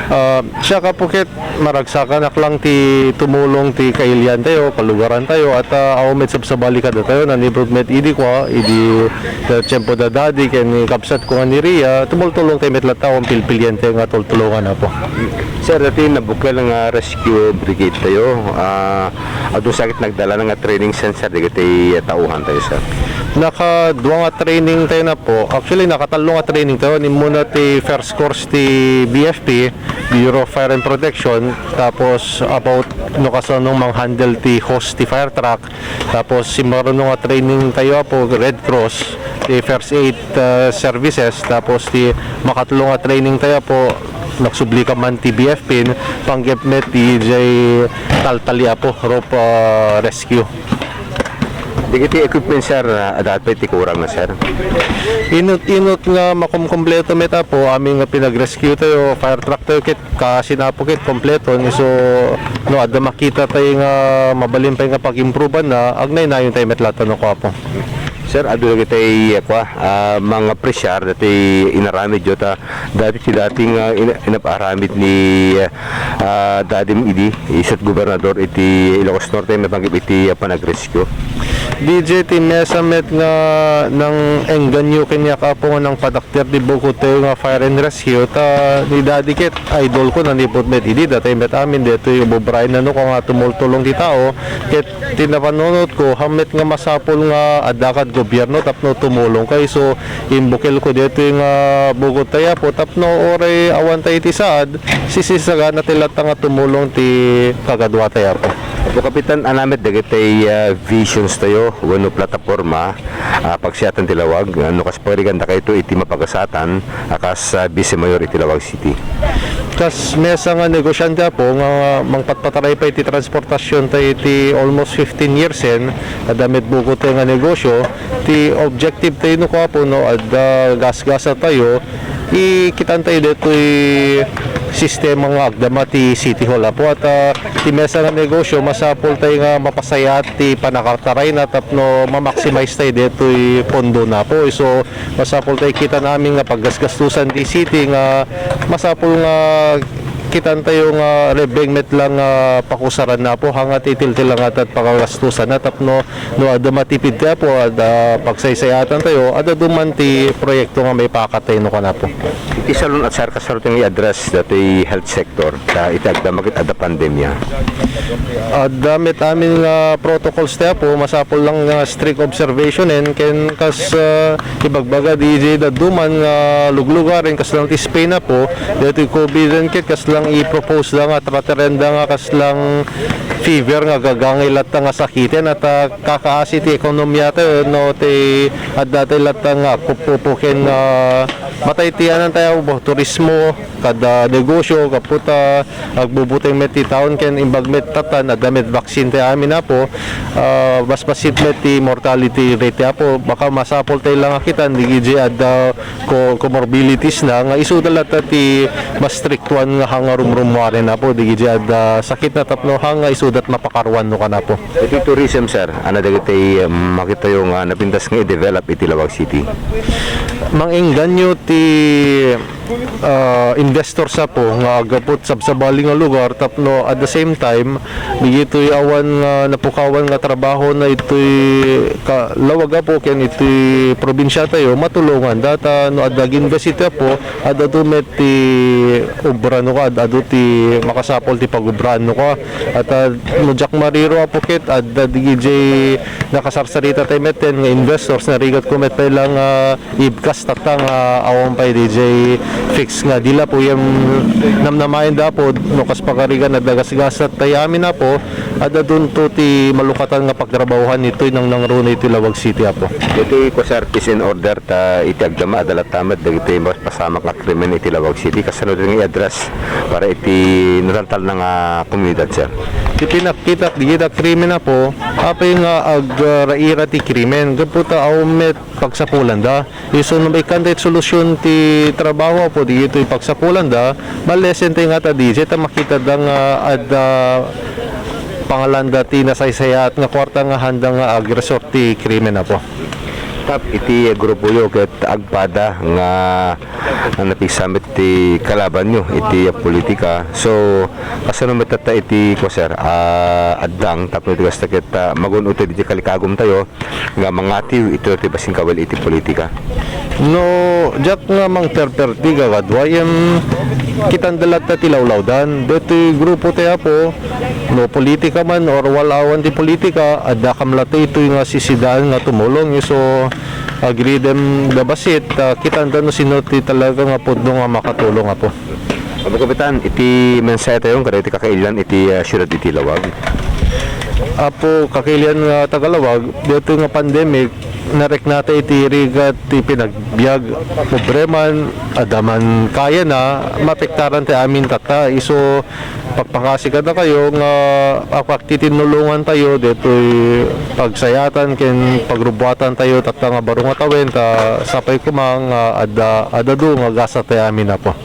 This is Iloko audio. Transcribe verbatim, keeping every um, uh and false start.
Ah, siak, Apo, ket maragsakanak lang ti tumulong ti kailiantayo, kalugarantayo, at, ah, awan met sabsabali kadatayo, nanipud met idi kua, idi tiempo da Dadi ken ni kabsatko nga ni Ria, tumultulongtayo met latta, awan pilpilientayo nga tultulongan, Apo. Sir, daytoy nabukel nga rescue brigade tayo, ah, adu sakit nagdala nga training center dagiti tauhan tayo, sir? Nakadua nga training tayo na po. Actually, nakatallo nga training tayo. Ni muna ti first course ti B F P, Bureau of Fire and Protection, tapos about no kasano mang handle ti hose ti fire truck. Tapos, simmaruno nga training tayo po, Red Cross, ti first aid, ah, services. Tapos, ti makatlo nga training tayo po, nagsubli ka man ti B F P, panggep met ti jay taltali, Apo, rope, ah, rescue. Dagiti equipment, sir, ah, adda pay ti kurang na, sir? Inut-inut nga makumkumpleto met, Apo, amin nga pinag-rescue tayo, fire truck tayo, ket kasin, Apo, ket kompleto. So, no adda makita tayo nga mabalin pay nga pag-improvean na, agnaynayon tayo met latta no, Apo. Sir, adu dagiti, ah, kua, ah, mga pressure dati inaramid yo ta dati ti dating, ah, ina-, inap-aramid ni, ah, Dadim idi, isut gobernador iti Ilocos Norte, mapagip iti, ah, panag-rescue. D J, ti mesa met nga nang-engganyo kaniak, Apo, nga nangpadakder ti bukod tayo nga fire and rescue, ta ni Daddy ket idol ko, nanipud met idi, datay met amin, detoy ububraen na no, nga tumultulong ti tao, ket ti napanunot ko, hammet nga masapul nga adda kad gobierno tapno tumulong kay. So, imbukel ko detoy nga bukod tayo, Apo, tapno uray awan tayo iti saad, sisisagana ti latta nga tumulong ti kagadua tayo, Apo. Apo Kapitan, ania met dagiti, ah, visions tayo wenno plataporma, ah, pagsiatan ti lawag, ah, no kas pagarigan dakayo iti mapagasatan a kas, ah, Vice Mayor iti Laoag City? Kas mesa nga negosyante, Apo, nga mangpatpataray pay ti transportasyon tayo iti almost fifteen years en, adda met bukod tayo nga negosyo, ti objective tayo no, Apo, no adda gasgasa tayo, ikitan tayo detoy sistema nga agdama ti City Hall, Apo. At, ah, ti mesa nga negosyo, masapul tayo nga mapasayaat ti panakartarayna tapno ma-maximize tayo detoy pondo na, Apo. So, masapul tayo kitan amin nga paggasgastusan ti city nga masapul nga kitan tayo nga rebeng met lang nga pakusaran na, Apo, hanga ti tiltilangat at pagagastusan na tapno no adda matipid ti Apo, adda pagsaysayaatan tayo, adda duman ti proyekto nga maipakat tayo no kan Apo. Iti salun-at, sir, kasano ti nga i-address dati health sector ta iti agdama ket adda pandemya? Adda met amin nga protocols ti Apo, masapul lang nga strict observation en ken kas, ah, ibagbaga di jay dadduma nga luglugaren, kasla ti Spain, Apo, daytoy COVID en ket kasla i-propose da nga tratarenda nga kasla fever nga gagangay latta nga sakiten, at, ah, kakaasi ti ekonomia tayo, no, ti adda tayo latta nga kuppupo ken, ah, matay ti anan tayo, Apo, turismo, kada negosyo, gapu ta agbubuteng met ti taon ken imbag met tattan, adda met vaccine ti amin, Apo, ah, basbassit met ti mortality rate, Apo. Baka masapul tayo lang a kitan, di jay adda co-, comorbidities na, nga isuda latta ti mastriktuan nga hanga rumrumuaren, Apo, di jay adda sakit na tapno hanga isudat mapakaruan no kan Apo. Iti tourism, sir, ania dagiti, um, makitayo nga napintas nga i-develop iti Laoag City? Mang-engganyo ti, ah, investors, Apo, nga aggapu ti sabsabali nga lugar tapno at the same time, digitoy awan nga napukawan nga trabaho na itoy ka-, lawag, Apo, ken itoy probinsya tayo, matulongan da ta no adda ag-invest iti, Apo, adda met ti obra no ka, ad-, adu ti makasapul ti pagobraan no ka. At, ah, no diak mariro, Apo, ket adda di jay nakasarsarita tayo met nga investors, narigat ko met pay lang, ah, ibkas tatta nga awan pay di jay fix nga dila po yung namnamaen da, Apo, no kas pagarigan adda gasgasat tayo amin, Apo, adda dunto ti malukatan nga pagtrabahuan itoy nang nangruna iti Laoag City, Apo. Iti ko, sir, peace and order ta iti agdama, adda latta met dagiti pasamak nga krimen iti Laoag City, kasano din nga i-address para iti nataltalna nga komunidad, sir? Ti pinakita, di kita krimen, Apo, apay nga agraira ti krimen, gapu ta awan met pagsapulanda. Isu no maikkan ti solusyon ti trabaho, Apo, di itoy pagsapulanda, malesen ti nga ta di, ta makita da nga adda pangalanda ti nasaysayaat nga kwarta nga handa nga agresort ti krimen, Apo. Tap iti grupoyo ket agpada nga, nga napigsamit ti kalabanyo iti politika. So, kasano met tatta iti, ko, sir, ah, addang tapno iti kasta ket, ah, magun-od tayo iti kalikagumtayo nga mangatiw iti, iti basing kawil iti politika? No, diak nga mangperperti, gagaduay, em, kitanda latta ti lawlawdan. Deti grupo ti Apo, no politika man or wala awan ti politika, adda kam latta itoy nga sisidaan nga tumulong. Isu agridem da bassit, ah, kitanda no sino ti talaga nga pudno nga makatulong, Apo. Apo Kapitan, iti mensahe tayo kadagiti kakailian iti, ah, siudad iti Lawag. Apo, kakailian nga taga Lawag, dito nga pandemic, nariknata iti rigat ti pinagbiag, pobre man, adda man kayana, mapektaran ti amin tatta. Isu, pakpakasikan na kayo nga pagtitinulungan tayo ditoy pagsayatan ken pagrubuatan tayo tatta nga baro nga tawen ta sapay kuma nga adda, adda du nga gasa ti amin, Apo.